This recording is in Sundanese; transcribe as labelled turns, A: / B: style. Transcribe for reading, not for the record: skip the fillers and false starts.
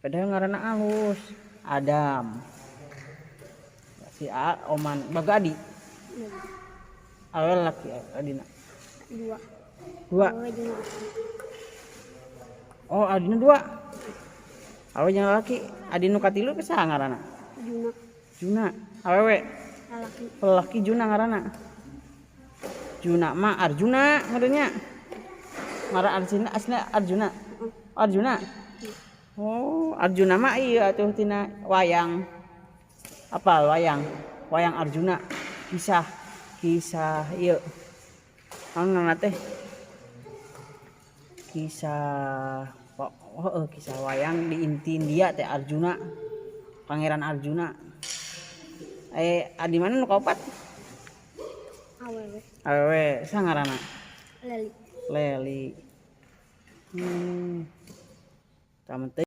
A: Padahal ngaranna alus. Adam. Si A Oman baga adi. Awewe laki adina?
B: Dua.
A: Dua.
B: Awewe jeung laki.
A: Oh, adina dua. Awewe jeung laki. Adi nu katilu ke saha ngaranna?
B: Juna.
A: Juna. Awewe.
B: Lalaki.
A: Lelaki Juna ngaranna. Juna mah Arjuna ngaranna. Ngaran Arjuna aslinya Arjuna. Arjuna. Oh, Arjuna mah iya atuh tina wayang. Apal wayang? Wayang Arjuna. Kisah kisah ieu. Naon ngaranna teh? Kisah, oh, oh, kisah wayang di India teh Arjuna. Pangeran Arjuna. Eh, adi mana nu kaopat?
B: Awewe.
A: Awewe, saha ngaranna?
B: Leli.
A: Leli. Taman teh.